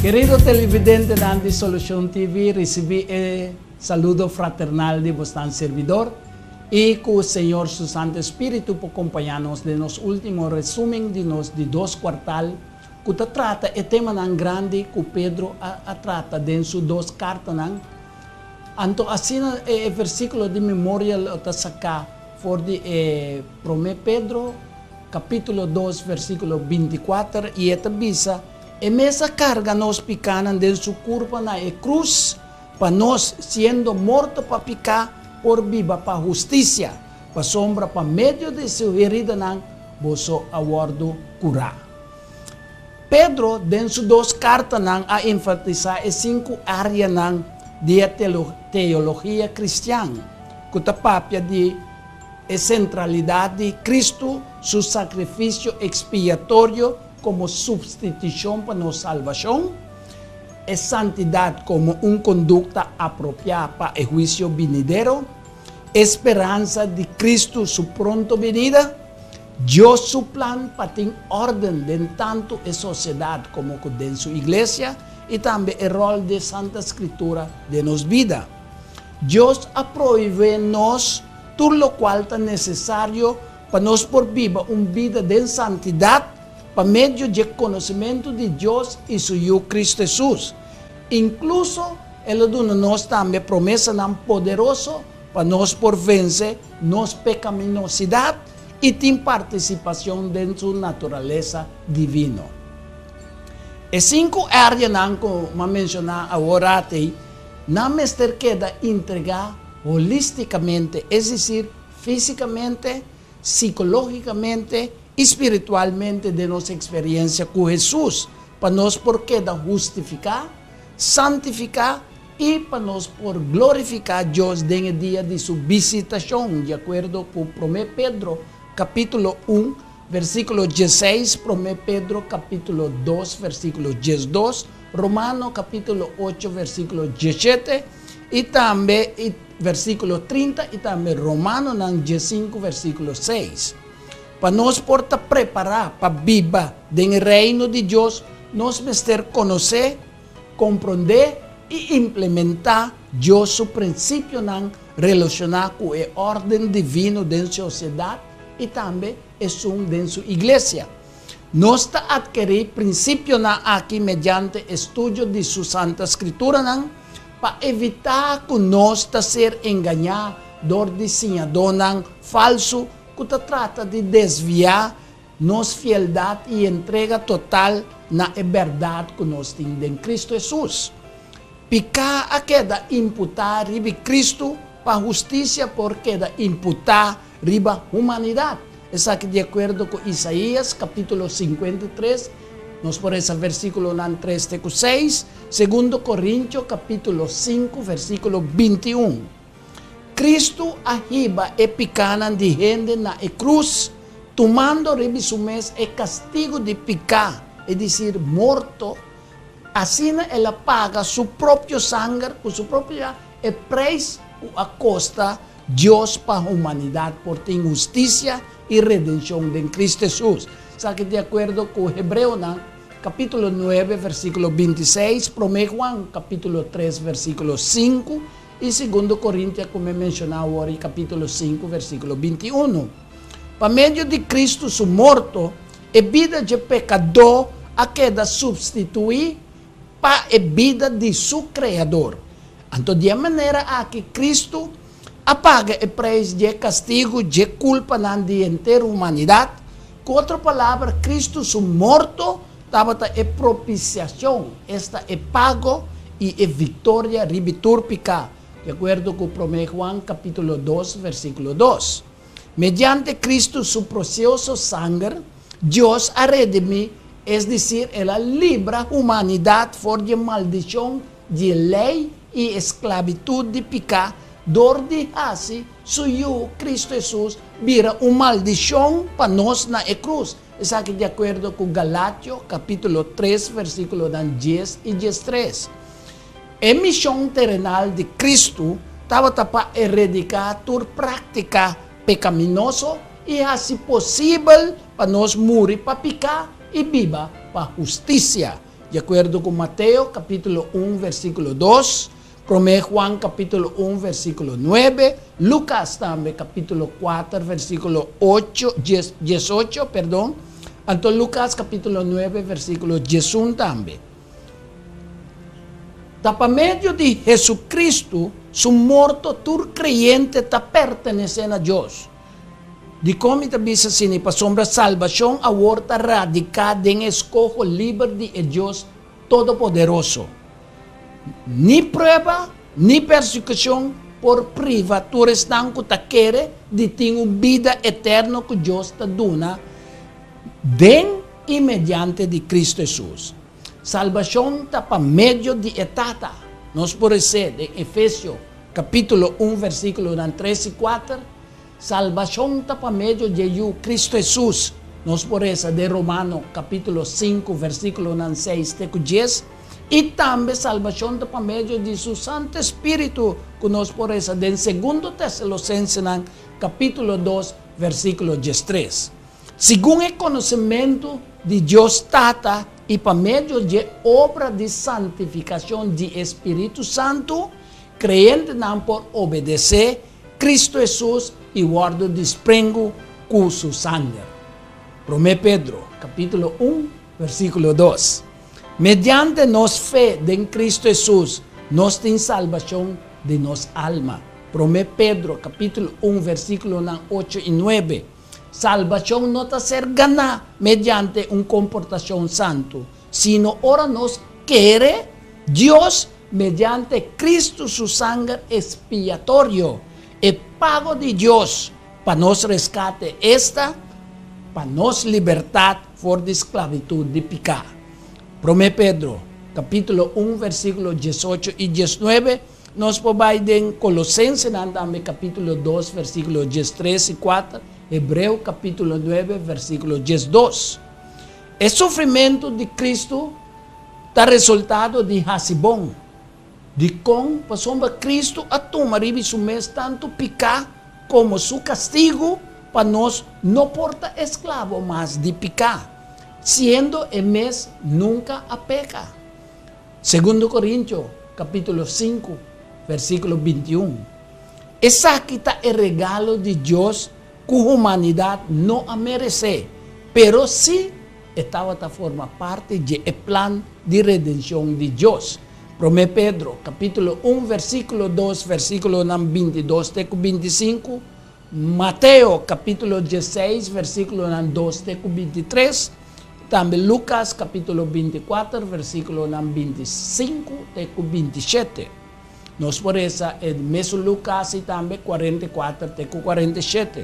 Kerido televidentenan di Solucion TV, ricibi e saludo fraternal di bosnan servidor y cu Señor su Santo Espiritu por compaña nos den nos ultimo resumen di nos di dos cuartal cu ta trata e temanan grandi cu Pedro a trata den su dos cartanan. Anto asina e versiculo di memoria lo ta saca for di e Prome Pedro capitulo dos versiculo 24 y e ta bisa, E mes a carga nos picanan den su curpa na e cruz, pa nos, siendo morto pa pica, por biba pa husticia, pasobra pa medio di su heridanan boso a wordo cura. Pedro den su dos cartanan a enfatisa e cinco areanan di e teologia cristian, cu ta papia di e centralidad di Cristo su sacrificio expiatorio como substitucion pa nos salbacion, e santidad como un conducta apropia pa e huicio binidero, e speransa di Cristo su pronto binida, Dios su plan pa tin orden den tanto e sociedad como cu den su iglesia y tambe e rol di Santa Scritura den nos bida. Dios a provee nos tur locual ta necesario pa nos por biba un bida den santidad pa medio di conocimento di Dios y su Yiu Cristo Jesus. Incluso El a duna nos tambe promesanan poderoso pa nos por vence nos pecaminosidad y tin participacion den su naturalesa divino. E cinco areanan cu m'a menciona awor ati, nan mester keda entrega holisticamente, es decir, fisicamente, psicologicamente y spiritualmente den nos experiencia cu Jesus, pa nos por keda hustifica, santifica y pa nos por glorifica Dios den e dia di su visitacion, di acuerdo cu 1 Pedro capitulo 1, versiculo 16, 1 Pedro capitulo 2, versiculo 12, Romano capitulo 8, versiculo 17 y tambe versiculo 30 y tambe Romanonan 5, versiculo 6. Pa nos por ta prepara pa biba den reino di Dios, nos mester conoce, comprende y implementa Dios su principionan relaciona cu e orden divino den sociedad y tambe esun den su iglesia. Nos ta adkeri principionan aki mediante estudio di su Santa Scrituranan pa evita cu nos ta ser engaña door di siñadonan falso cu ta trata di desvia nos fieldad y entrega total na e berdad cu nos tin den Cristo Jesus. Pica a keda imputa riba Cristo pa husticia por keda imputa riba humanidad. Esaki di acuerdo cu Isaías capitulo 53, nos por lesa versiculonan 3 te cu 6, 2 Corintio capitulo 5, versiculo 21. Cristo a hiba e picanan di hende na e cruz, tumando riba su mes e castigo di pica, es decir, morto. Asina el a paga su propio sanger, cu su propio e prijs cu a costa Dios pa humanidad por tin husticia y redencion den Cristo Jesus. Esaki di acuerdo cu Hebreonan capitulo 9, versiculo 26, 1 Juan capitulo 3, versiculo 5 y 2 Corintios, como menciona awor, capitulo 5, versiculo 21. Pa medio di Cristo su morto, e bida di pecador a keda substitui pa e bida di su creador. Anto, di manera aki Cristo a paga e prijs di castigo di culpa di henter humanidad. Cu otro palabra, Cristo su morto tabata e propiciacion, esta e pago y e victoria riba tur pica, di acuerdo cu 1 Juan capitulo 2, versiculo 2. Mediante Cristo su precioso sanger, Dios a redimi, es decir, el a libra humanidad for di maldicion di ley y esclavitud di pica, door di haci su Yiu Cristo Jesus bira un maldicion pa nos na e cruz. Esaki di acuerdo cu Galatio, capitulo 3, versiculo 10 y 13. E mision terenal di Cristo tabata pa eradica tur practica pecaminoso y haci posibel pa nos muri pa pica y biba pa husticia. Di akuerdo ku Mateo kapítulo un versíkulo dos, Promé Juan kapítulo un versíkulo nuebe, Lukas tambe kapítulo kuater versíkulo ocho, dies, diesocho, perdon, anto Lukas kapítulo nuebe versíkulo diesun tambe. Ta pa medio di Hesukristu su morto tur kreyente ta pertenesé na Dios. Dikon mi ta bisa asina? Pasobra salbashon awor ta radiká den e eskoho liber di e Dios Todopoderoso. Ni prueba ni persekushon por priva tur esnan ku ta kere di tin un bida eterno ku Dios ta duna den i mediante di Kristu Hesus. Salbashon ta pa medio di e Tata. Nos por esé den Efesio kapítulo un versíkulonan tres i kuater. Salbashon ta pa medio dje Yu, Kristu Hesus. Nos por resa den Romano kapítulo sinku versíkulonan seis te ku dies. I tambe salbashon ta pa medio di Su Santu Spiritu ku nos por resa den Segundo Tesalosensenan kapítulo dos versíkulo diestres. Segun e konosementu di Dios Tata i pa medio dje obra di santifikashon di e Spiritu Santu, kreyentenan por obedesé Cristo Hesus i wòrdu disprengu ku su sanger. Promé Pedro, kapítulo un, versíkulo dos. Mediante nos fe den Cristo Hesus, nos tin salbashon di nos alma. Promé Pedro, kapítulo un, versíkulonan ocho i nuebe. Salbashon no ta ser ganá mediante un komportashon santu, sino ora nos kere Dios Mediante Cristo su sanger expiatorio, e pago di Dios pa nos rescate, esta, pa nos libertad for di sclavitud di pica. Prome Pedro, capítulo un, versículo diesocho i diesnuebe, nos por bai den Colosensenan tambe, capítulo dos, versículo diestres i kuater, Hebreo, capítulo nuebe, versículo diesdos. E sufrimentu di Cristo ta resultado di hasi bon. Dikon? Pasobra Kristu a tuma riba su mes tantu piká komo su kastigu pa nos no por ta esklabo mas di piká, siendo e mes nunka a peka. Segundo Korintio kapítulo sinku, versíkulo bintiun. Esaki ta e regalo di Dios ku humanidat no a meresé, pero sí E tabata forma parti dje e plan di redenshon di Dios. Promé Pedro, kapítulo un, versíkulo dos, versíkulonan bintidos te ku bintisinku, Mateo, kapítulo diesseis, versíkulonan dos te ku bintitres, tambe Lukas, kapítulo bintikuater, versíkulonan bintisinku te ku bintishete. Nos por resa e mesun Lukas i tambe kuarentikuater te ku kuarentishete.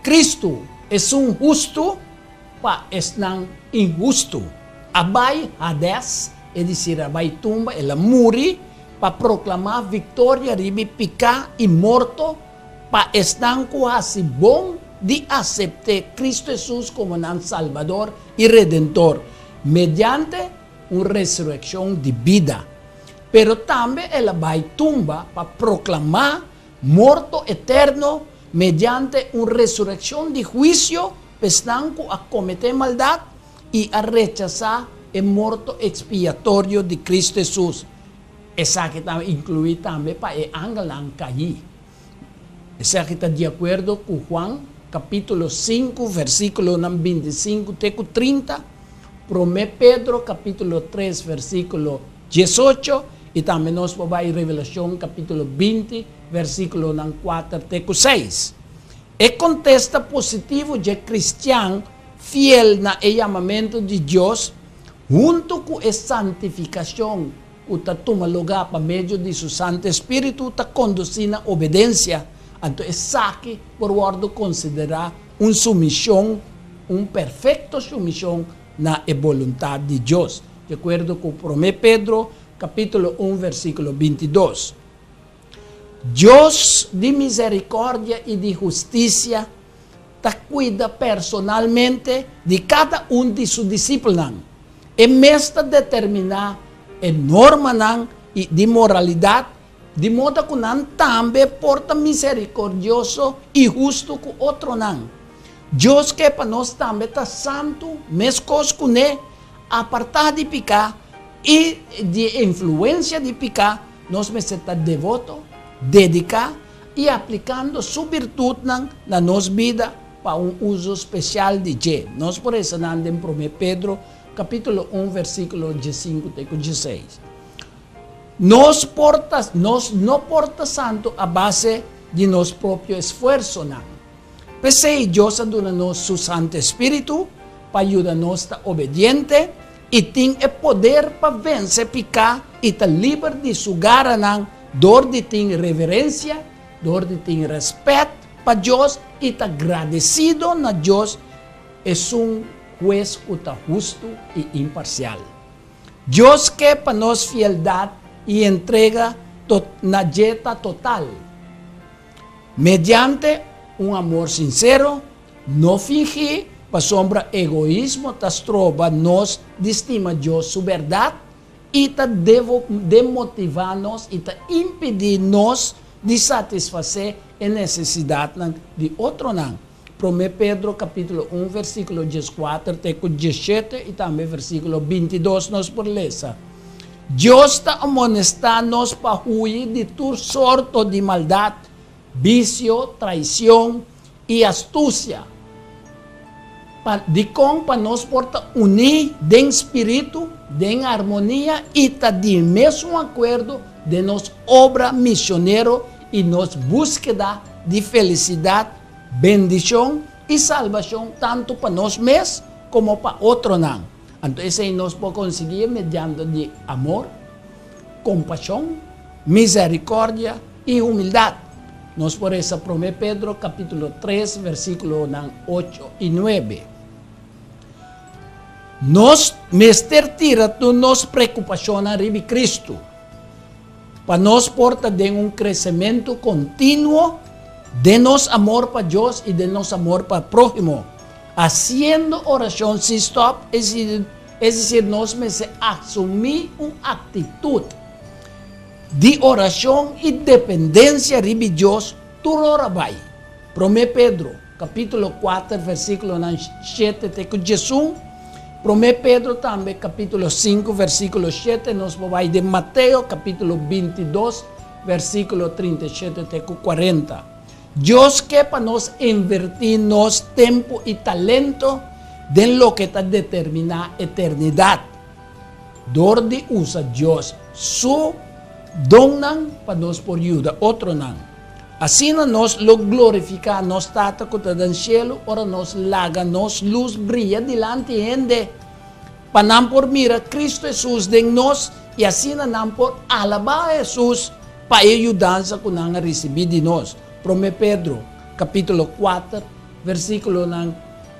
Kristu, esun hustu pa esnan inhustu, a bai Hades, es disir, a bai tumba, el a muri pa proklamá viktoria riba e piká i morto pa esnan ku hasi bon di asept'é Kristu Hesus komo nan Salbador i Redentor mediante un resurekshon di bida. Pero tambe el a bai tumba pa proklamá Morto eterno mediante un resureccion di huicio p'esnan cu a comete maldad y a rechasa e morto expiatorio di Cristo Jesus. Esaki ta inclui tambe pa e angelnan caí. Esaki ta di acuerdo cu Juan capitulo sinku versiculonan bintisinku te cu trinta, Prome Pedro capitulo tres versiculo diesocho i tambe nos por bai Revelashon kapítulo binti, versíkulonan kuater te ku seis. E kontesta positivo dje kristian fiel na e yamamentu di Dios, huntu ku e santifikashon ku ta tuma lugá pa medio di su santu spiritu, ta kondusí na obedensia, anto esaki por wòrdu konsiderá un sumishon, un perfekto sumishon na e boluntat di Dios. Di akuerdo ku Promé Pedro kapítulo un versíkulo bintidos. Dios di miserikòrdia i di hustisia ta kuida personalmente di kada un di su disipelnan. E mes ta determiná e normanan i di moralidat di moda ku nan tambe por ta miserikòrdioso i hustu ku otronan. Dios ke pa nos tambe ta santu meskos kuné. apartá di piká i di e influensia di piká, nos mester ta devoto, dediká i aplikando su birtutnan na nos bida pa un uso spesial di dje. Nos por resa nan den Promé Pedro kapítulo un versíkulo diesinku te ku dieseis. Nos por ta, nos no por ta santu a base di nos propio esfuersonan. P'esei Dios a duna nos su santu espíritu pa yuda nos ta obediente i tin e poder pa vense piká i ta liber di su garanan dor di tin reverensia, dor di tin rèspèt pa Dios i ta gradesido na Dios, esun Hues ku ta hustu i imparsial. Dios ke pa nos fieldat i entrega na dje ta total. Mediante un amor sinsero, no fingí, pasobra egoismo ta stroba nos di stima Dios su bèrdat i ta demotivá nos i ta impidí nos di satisfasé e nesesidatnan di otronan. Promé Pedro kapítulo un versíkulo dieskuater te ku diesshete i tambe versíkulo bintidos nos por lesa, Dios ta amonestá nos pa hui di tur sorto di maldat, bisio, traicion i astusia. Pa dikon? Pa nos por ta uní den spiritu, den armonia i ta di mesun akuerdo den nos obra misionero i nos búskeda di felisidat, bendishon i salbashon tantu pa nos mes komo pa otronan. Anto esei nos por konsiguié mediante di amor, kompashon, miserikòrdia i humildat. Nos por resa Promé Pedro kapítulo tres versíkulonan ocho i nuebe. Nos mester tira tur nos preokupashonnan riba Kristu pa nos por ta den un kresementu kontinuo den nos amor pa Dios i den nos amor pa próhimo. Hasiendo orashon sin stòp, es desir, nos mester asumí un aktitut di orashon i dependensia riba Dios tur ora bai. Promé Pedro, kapítulo kuater, versíkulonan shete te ku diesun. Promé Pedro tambe, kapítulo sinku, versíkulo shete. Nos por bai den Mateo, kapítulo bintidos, versíkulo 37 te ku 40. Dios ke pa nos invertí nos tempu i talento den loke ta determiná eternidat. Dor di usa Dios su donnan pa nos por yuda otronan. Asina nos lo glorifiká nos Tata ku ta den shelu ora nos laga nos lus bria dilanti hende, pa nan por mira Kristu Hesus den nos i asina nan por alabá Hesus pa e yudansa ku nan a risibí di nos. Promé Pedro, kapítulo kuater, versíkulonan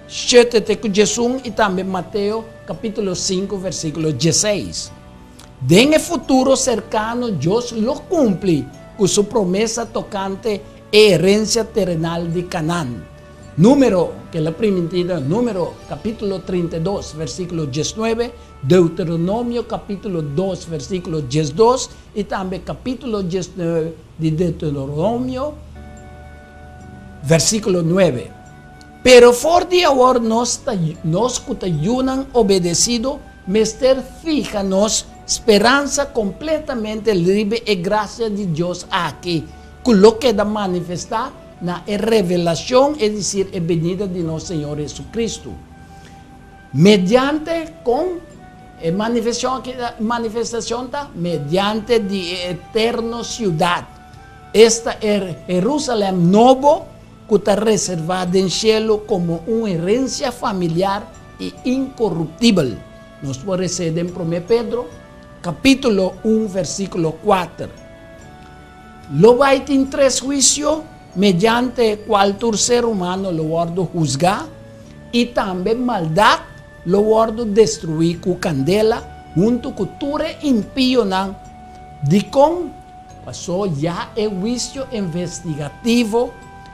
shete te ku diesun i tambe Mateo, kapítulo sinku, versíkulo dieseis. Den e futuro serkano Dios lo kumpli ku su promesa tokante e herensia terenal di Kanan. Número, ku el a primintí den Número, kapítulo 32, versíkulo diesnuebe, Deuteronomio, kapítulo dos, versíkulo diesdos, i tambe kapítulo diesnuebe di Deuteronomio, versíkulo nuebe. Pero for di awor nos ta, nos ku ta yunan obedesido mester fiha nos speransa kompletamente riba e grasia di Dios aki, ku lo keda manifestá na e revelashon, es desir, e benida di nos Señor Jesucristo. Mediante kon e manifestashon aki ta, manifestashon ta? Mediante di e eterno siudat, esta e Jerusalèm nobo, ku ta reservá den shelu komo un herensia familiar i inkoruptibel. Nos por resé den Promé Pedro, kapítulo un, versíkulo kuater. Lo bai tin tres huisio mediante kual tur ser humano lo wòrdu husgá, i tambe maldat lo wòrdu destruí ku kandela huntu ku tur e impionan. Dikon? Pasó ya e huisio investigativo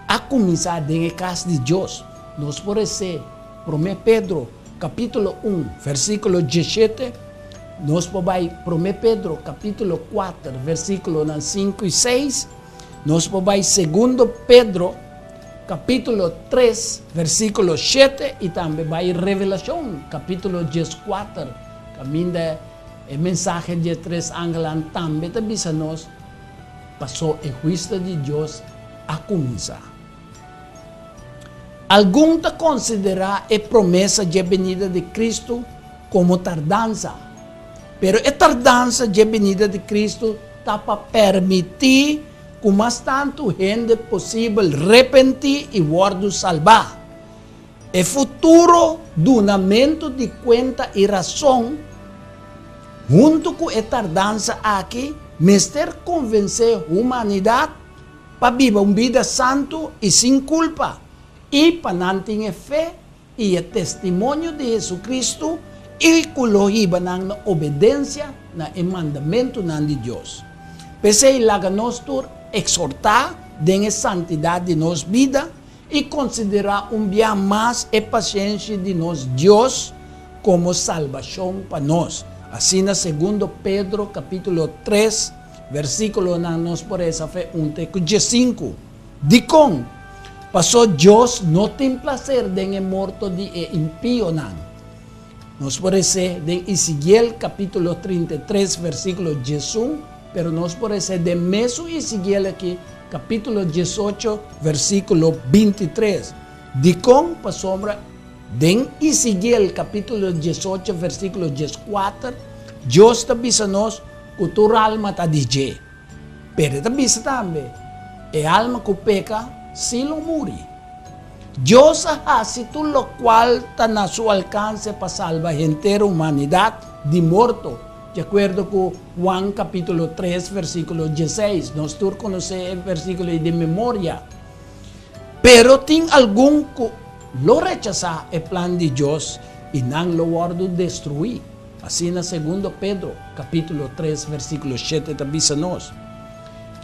a kuminsá den e kas di Dios. Nos por resé Promé Pedro kapítulo un, versíkulo diesshete. Nos por bai Promé Pedro kapítulo kuater, versíkulonan sinku i seis. Nos por bai Segundo Pedro kapítulo tres, versíkulo shete i tambe bai Revelashon kapítulo dieskuater. Kaminda e mensahe di e tres angelnan tambe ta bisa nos, Pasó e huisio di Dios a kuminsá. Algun ta konsiderá e promesa dje benida di Kristu komo tardansa. Pero e tardansa dje benida di Kristu ta pa permití ku mas tantu hende posibel repentí i wòrdu salbá. E futuro dunamentu di kuenta i rason huntu ku e tardansa aki mester konvensé humanidat pa biba un bida santu i sin kulpa i pa nan tin e fe i e testimonio di Hesu-Kristu i ku lo hiba nan na obedensia na e mandamentunan di Dios. P'esei laga nos tur ekshortá den e santidat di nos bida i konsiderá un bia mas e pasienshi di nos Dios komo salbashon pa nos. Asina Segundo Pedro kapítulo tres versíkulonan nos por resa fe un te ku diesinku. Dikon? Pasó Dios no tin plaser den e morto di e impionan. Nos por res'é den Ezekiel kapítulo 33 versíkulo 11, pero nos por res'é den mesun Ezekiel aki kapítulo 18 versíkulo 23. Dikon? Pasobra den Ezekiel kapítulo 18 versíkulo 14, Dios ta bisa nos ku tur alma ta di dje. Pero e ta bisa tambe, E alma ku peka sí lo muri. Dios a hasi tur lokual ta na su alkanse pa salba henter humanidat di morto, di akuerdo ku Juan kapítulo tres versíkulo dieseis. Nos tur konosé e versíkulo ei di memoria. Pero tin algun ku lo rechasá e plan di Dios i nan lo wòrdu destruí. Asina Segundo Pedro kapítulo tres versíkulo shete ta bisa nos.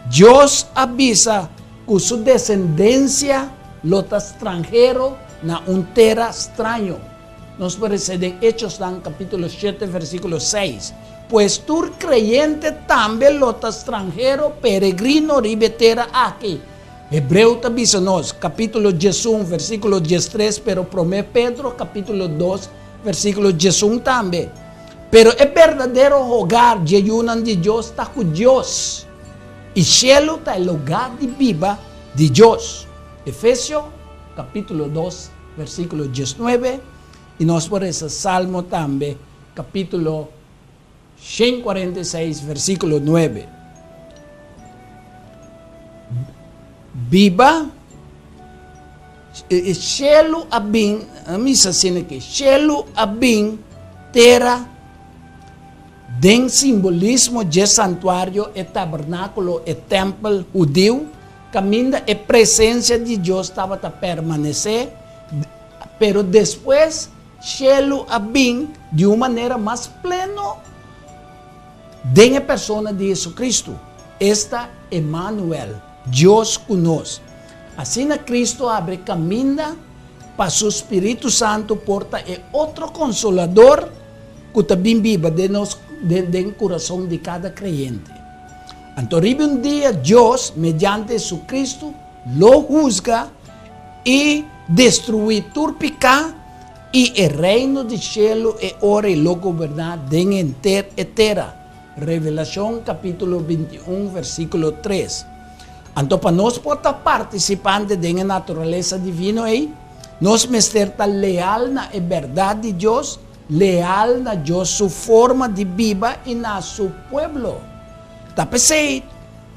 Dios a bisa ku su desendensia lo ta stranhero na un tera straño. Nos por lesa den Hechosnan kapítulo shete versíkulo seis, Pues tur kreyente tambe lo ta stranhero, peregrino riba e tera aki. Hebreo ta bisa nos, kapítulo 11 versíkulo 13, pero Promé Pedro kapítulo 2 versíkulo 11 tambe. Pero e berdadero hogar dje yunan di Dios ta ku Dios, i shelu ta e lugá di biba di Dios. Efesio kapítulo 2 versíkulo 19, i nos por resa Salmo tambe kapítulo 146 versíkulo 9. Biba e shelu a bin, a misa asina aki, shelu a bin tera den simbolismo dje santuario, e tabernákulo, e tèmpel hudiu, kaminda e presensia di Dios tabata permanesé, pero despues Shelu a bin di un manera mas pleno den e persona di Jesucristo, esta Emanuel, Dios ku nos. Asina Cristo a habri kaminda pa su Spiritu Santu por ta e otro Konsolador ku ta bin biba den nos den kurason di kada kreyente. Anto riba un dia Dios, mediante Jesucristo, Lo husga i destruí tur piká, i e Reino di shelu e ora ei lo goberná den henter e tera. Revelashon kapítulo 21 versíkulo 3. Anto pa nos por ta partisipante den e naturalesa divino ei, nos mester ta leal na e bèrdat di Dios, leal na Dios su forma di biba i na su pueblo. Ta p'esei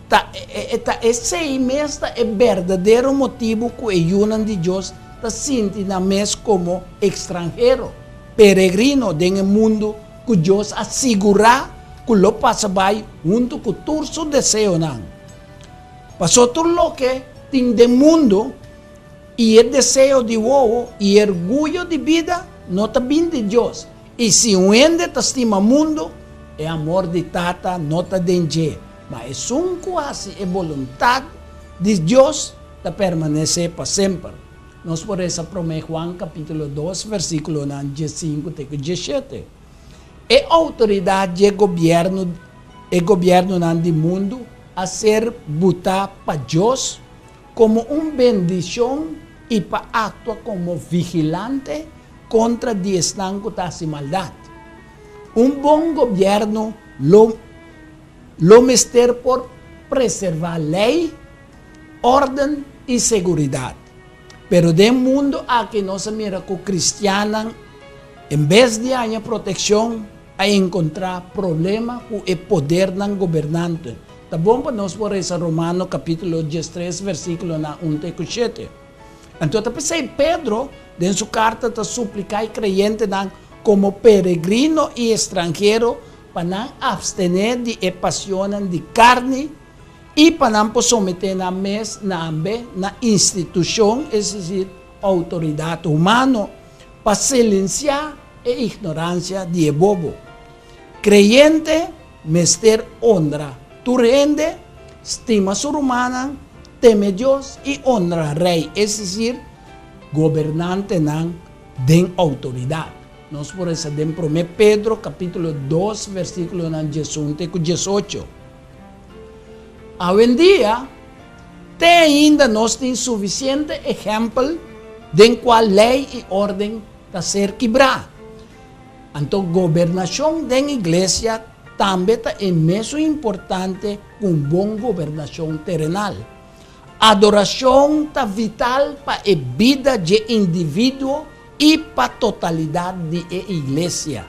Ta ta esei mes ta e berdadero motibu ku e yunan di Dios ta sinti nan mes komo ekstranhero, peregrino den e mundu ku Dios a sigurá ku lo pasa bai huntu ku tur su deseonan. Pasó tur loke tin den mundu i e deseo di wowo i e orguyo di bida no ta bin di Dios, I si un hende ta stima mundu, e amor di Tata no ta den dje, ma esun ku hasi e boluntat di Dios ta permanesé pa semper. Nos por resa Promé Juan kapítulo 2 versíkulonan 15 te ku 17. E outoridat dje gobièrnu e gobièrnunan di mundu a ser butá pa Dios komo un bendishon i pa aktua komo vigilante kontra di esnan ku ta hasi maldat. Un bon gobièrnu lo lo mester por preservá lei, órden i seguridat. Pero den mundu aki nos a mira ku kristiannan en bes di haña protekshon a enkontrá problema ku e podernan gobernante. Ta bon pa nos por resa Romano kapítulo 13 versíkulonan 1 te ku 7. Anto ta p'esei Pedro den su karta ta supliká e kreyentenan komo peregrino i estranhero pa nan apstené di e pasionnan di karni i pa nan por someté nan mes nambe na institushon, es desir, outoridat humano, pa silensiá e ignoransia di e bobo. Kreyente mester honra tur hende, stima su rumannan, teme Dios i honra rei, es desir, gobernantenan den outoridat. Nos por resa den Promé Pedro kapítulo 2 versíkulonan 11 te ku 18. Awendia, te ainda nos tin sufisiente ehèmpel den kua lei i órden ta ser kibrá. Anto gobernashon den iglesia tambe ta e mesun importante ku un bon gobernashon terenal. Adorashon ta vital pa e bida dje individuo i pa totalidat di e iglesia.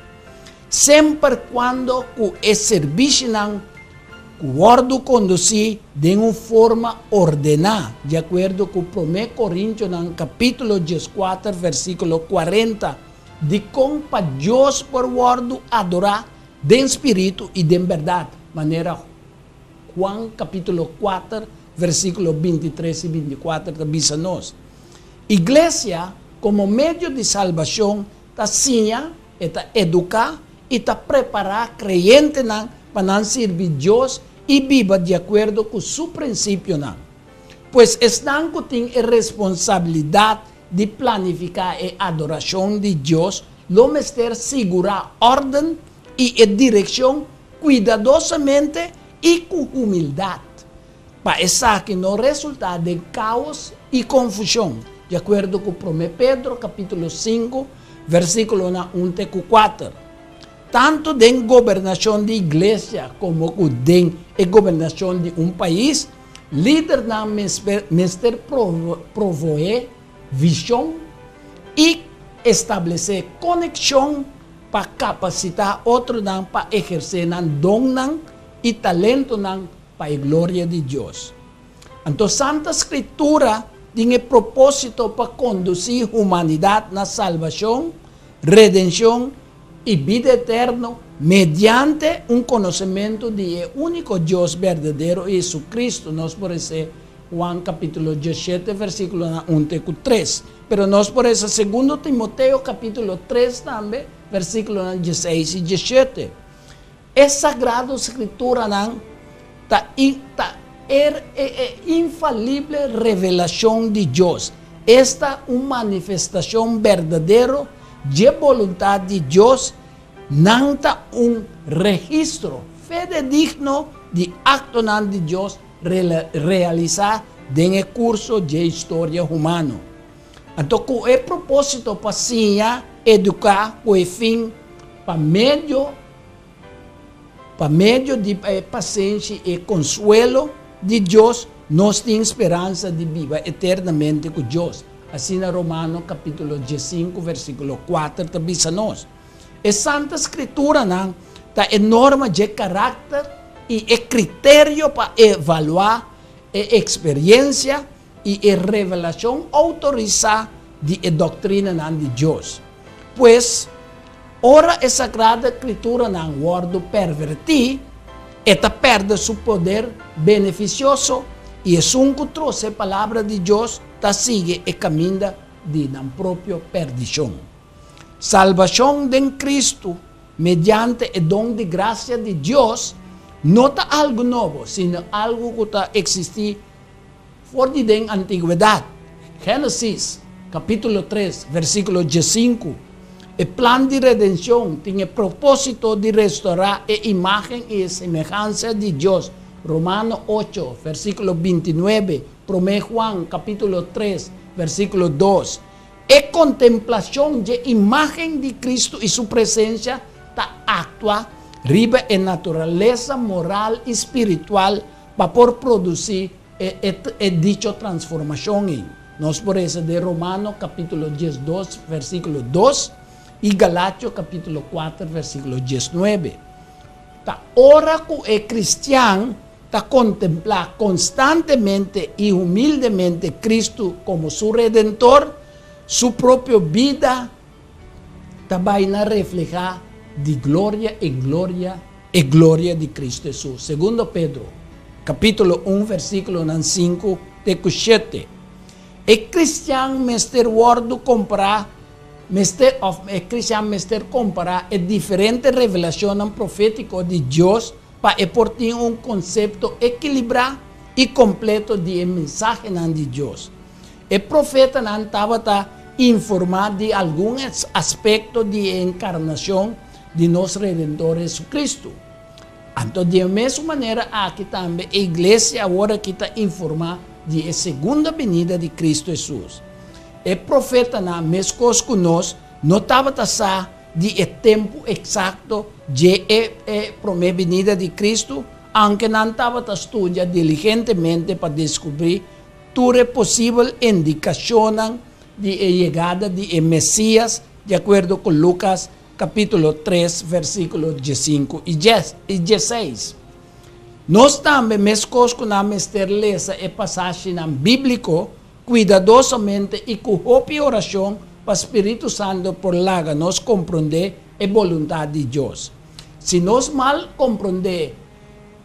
Semper kuando ku e serbishinan ku wòrdu kondusí den un forma ordená, di akuerdo ku Promé Korintionan kapítulo 14 versíkulo 40, dikon pa Dios por wòrdu adorá den spiritu i den bèrdat, manera Juan kapítulo 4 versíkulo 23 i 24 ta bisa nos. Iglesia komo medio di salbashon ta siña, e ta eduká i ta prepará kreyentenan pa nan sirbi Dios i biba di akuerdo ku su prinsipionan. Pues esnan ku tin e responsabilidat di planifiká e adorashon di Dios lo mester sigurá órden i e direkshon kuidadosamente i ku humildat, pa esaki no resultá den káos i konfushon, di akuerdo ku Promé Pedro kapítulo 5, versíkulonan 1 te ku 4. Tantu den gobernashon di iglesia komo ku den e gobernashon di un pais, lidernan mester proveé vishon i establesé konekshon pa kapasitá otronan pa ehersé nan donnan i talentonan pa e gloria di Dios. Anto Santa Skritura tin e propósito pa kondusí humanidat na salbashon, redenshon i bida eterno mediante un konosementu di e úniko Dios berdadero i Jesucristo, nos por hesé Juan kapítulo 17 versíkulonan 1 te ku 3. Pero nos por hesa Segundo Timoteo kapítulo 3 tambe versíkulonan 16 i 17. E Sagrado Skrituranan ta ta er e e infalible revelashon di Dios. Esta un manifestashon berdadero dje boluntat di Dios. Nan ta un registro fededigno di aktonan di Dios realisá den e kurso dje historia humano. Anto ku e propósito pa siña, eduká ku e fin pa medio pa medio di e pasenshi i e konsuelo di Dios nos tin speransa di biba eternamente ku Dios. Asina Romano kapítulo 15 versíkulo 4 ta bisa nos. E Santa Skrituranan ta e norma dje karakter i e kriterio pa evaluá e eksperiensia i e revelashon outorisá di e doktrinanan di Dios. Pues, ora e Sagrado Skrituranan wòrdu pervertí, e ta pèrdè su poder benefisioso i esun ku trose e Palabra di Dios ta sigui e kaminda di nan propio pèrdishon. Salbashon den Kristu mediante e don di grasia di Dios no ta algu nobo, sino algu ku ta eksistí for di den antigwedat. Génesis kapítulo 3, versíkulo 15. E plan di redenshon tin e propósito di restorá e imágen i e semehansa di Dios. Romano 8, versíkulo 29, Promé Juan kapítulo 3, versíkulo 2. E kontemplashon dje imágen di Kristu i su presensia ta aktua riba e naturalesa moral i spiritual pa por produsí e e dicho transformashon ei. Nos por lesa den Romano kapítulo 12 versíkulo 2 i Galatio kapítulo 4 versíkulo 19. Ta ora ku e kristian ta kontemplá konstantemente i humildemente Kristu komo su Redentor, su propio bida ta bai na reflehá di gloria en gloria e gloria di Kristu Hesus. Segundo Pedro, kapítulo 1, versíkulonan 5 te ku 7. E kristian mester wòrdu kompará mester òf e kristian mester kompará e diferente revelashonnan profétiko di Dios pa e por tin un konsepto ekilibrá i kompleto di e mensahenan di Dios. E profetanan tabata informá di algun aspekto di e enkarnashon di nos Redentor Hesukristu. Anto di e mesun manera aki tambe e iglesia awor aki ta informá di e segunda binida di Kristu Hesus. E profetanan, meskos ku nos, no tabata sa di e tempu eksakto dje e e promé binida di Kristu, aunke nan tabata studia diligentemente pa deskubrí tur e posibel indikashonnan di e yegada di e Mesias, di akuerdo ku Lukas kapítulo 3, versíkulo 15 i 16. Nos tambe, meskos ku nan mester lesa e pasashinan bíbliko kuidadosamente i ku hopi orashon pa spiritu santu por laga nos komprondé e boluntat di Dios. Si nos mal komprondé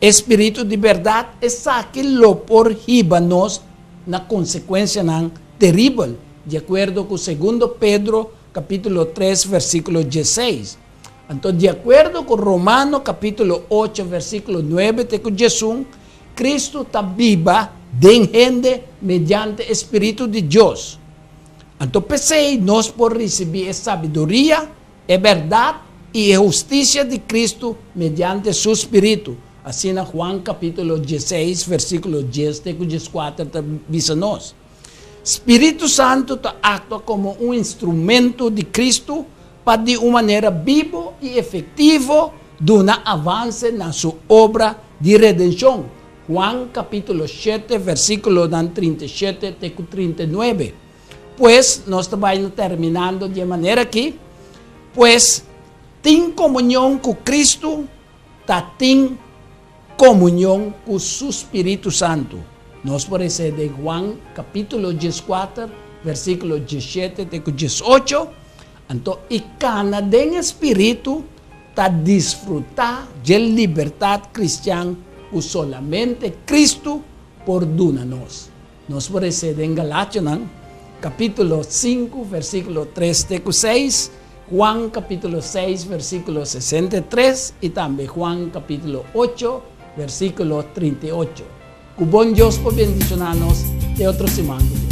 e spiritu di bèrdat, esaki lo por hiba nos na konsekuensianan teribel, di akuerdo ku Segundo Pedro kapítulo 3 versíkulo 16. Anto di akuerdo ku Romano kapítulo 8 versíkulo 9 te ku 11, Kristu ta biba den hende mediante e spiritu di Dios. Anto p'esei nos por risibí e sabiduria, e bèrdat i e hustisia di Kristu mediante su spiritu. Asina Juan kapítulo 16 versíkulo 10 te ku 14 ta bisa nos. Spiritu Santu ta aktua komo un instrumento di Kristu pa di un manera bibu i efektivo duna avanse na su obra di redenshon. Juan kapítulo 7 versíkulonan 37 te ku 39. Pues, nos ta bai na terminando di e manera akí, pues, tin komunion ku Kristu ta tin komunion ku su spiritu santu. Nos por lesa den Juan kapítulo 14, versíkulo 17 te ku 18. Anto, i kana den e spiritu ta disfrutá dje libertat kristian ku solamente Kristu por duna nos. Nos por lesa den Galationan kapítulo 5, versíkulo 3 te ku 6, Juan kapítulo 6, versíkulo 63 i tambe Juan kapítulo 8, versíkulo 38. Ku bon Dios por bendishoná nos te otro siman ku Dios.